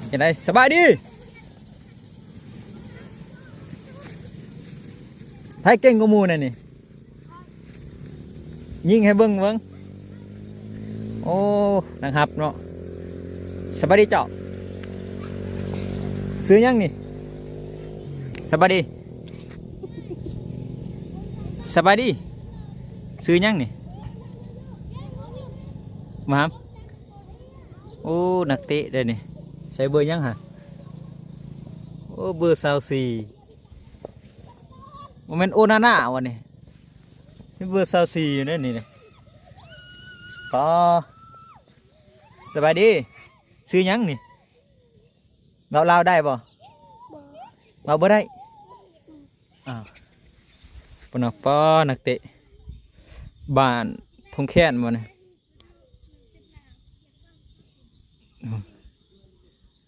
ເຮັດໃດ? ສະບາຍດີ. ໃຜເກັ່ງກວ່າໝູ່ແດ່ນີ້? ຍິງໃຫ້ເບິ່ງເບິ່ງ. ໂອ້ ນັກຮັບເນາະ. ສະບາຍດີເຈົ້າ. ຊື່ຫຍັງນີ້? ສະບາຍດີ. ສະບາຍດີ. ຊື່ຫຍັງນີ້? ມາຫາ. ໂອ້ ນັກເຕະເດ້ນີ້. ໃສ່ເບີຫຍັງຫະ? ໂອ້ ເບີຊາວສີ່. ບໍ່ແມ່ນໂອນານາວະນີ້? ມີເບີຊາວສີ່ຢູ່ເດ້ນີ້. ປາ ສະບາຍດີ. ຊື່ຫຍັງນີ້? ເວົ້າລາວໄດ້ບໍ່? ບໍ່ ເວົ້າບໍ່ໄດ້. ອ້າວ ປະນອກ ປາ ນັກເຕະ ບ້ານທົ່ງແຄນບໍ່ນີ້?